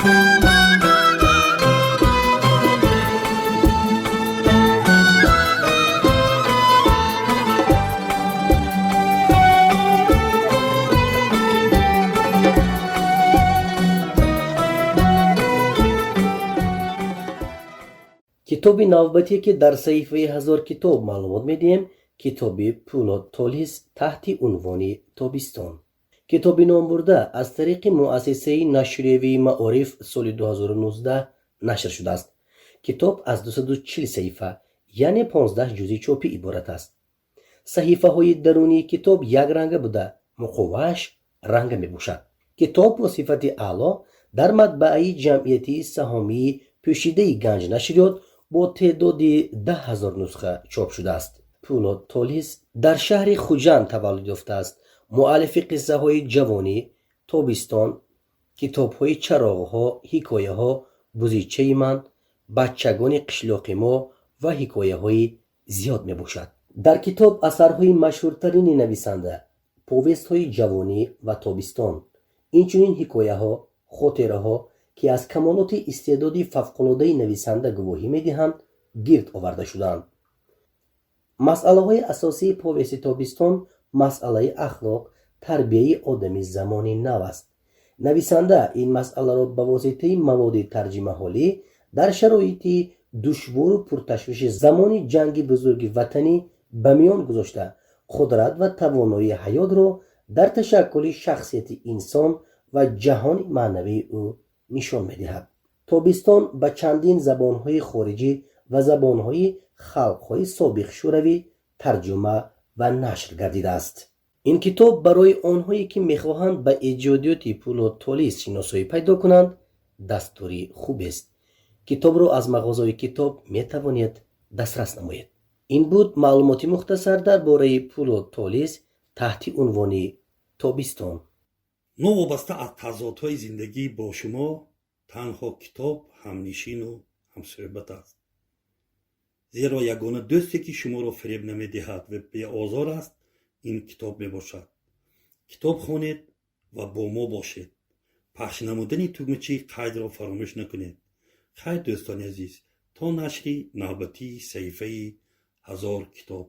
Китоби навбатие, ки дар саҳифаи «Ҳазор китоб» маълумот медиҳем, китоби Пӯлод Толис таҳти унвони «Тобистон». Китоби номбурда аз тариқи муассисаи нашриявии «Маориф» соли 2019 нашр шудааст. Китоб аз 240 саҳифа, яъне 15 ҷузи чопӣ иборат аст. Саҳифаҳои дарунии китоб якранга буда, муқовааш ранга мебошад. Китоб бо сифати аъло дар матбааи Ҷамъиятии саҳомии пӯшидаи «Ганҷ нашриёт» бо теъдоди 10 000 нусха чоп шудааст. Пӯлод Толис дар шаҳри Хуҷанд таваллуд ёфтааст. Муаллифи қиссаҳои «Ҷавонӣ», «Тобистон», китобҳои «Чароғҳо», «Ҳикояҳо», «Бузичаи ман», «Бачагони қишлоқи мо» ва ҳикояҳои зиёд мебошад. Дар китоб асарҳои машҳуртарини нависанда, повестҳои «Ҷавонӣ» ва «Тобистон», инчунин ҳикояҳо, хотираҳо, ки аз камолоти истеъдоди фавқулодаи нависанда гувоҳӣ медиҳанд, гирд оварда шудаанд. Масъалаҳои асосии повести «Тобистон» масъалаи ахлоқ, тарбияи одами замони нав аст. Нависанда ин масъаларо ба воситаи маводи тарҷимаҳолӣ дар шароити душвору пурташвиши замони Ҷанги Бузурги Ватанӣ ба миён гузошта, қудрат ва тавоноии ҳаётро дар ташаккули шахсияти инсон ва ҷаҳони маънавии ӯ нишон медиҳад. «Тобистон» ба чандин забонҳои хориҷӣ ва забонҳои халқҳои собиқ Шӯравӣ тарҷума ва нашр гардидааст. Ин китоб барои онҳое, ки мехоҳанд ба эҷодиёти Пӯлод Толис шиносоӣ пайдо кунанд, дастури хубест. Китобро аз мағозаҳои китоб метавонед дастрас намоед. Ин буд маълумоти мухтасар дар бораи Пӯлод Толис таҳти унвони «Тобистон». Новобаста аз тазодҳои зиндагӣ, бо шумо танҳо китоб ҳамнишину ҳамсӯҳбат аст, зеро ягона дӯсте, ки шуморо фиреб намедиҳад ва беозор аст, ин китоб мебошад. Китоб хонед ва бо мо бошед. Пахш намудани тугмачаи қайдро фаромӯш накунед. Хайр, дӯстони азиз, то нашри навбатии саҳифаи «Ҳазор китоб».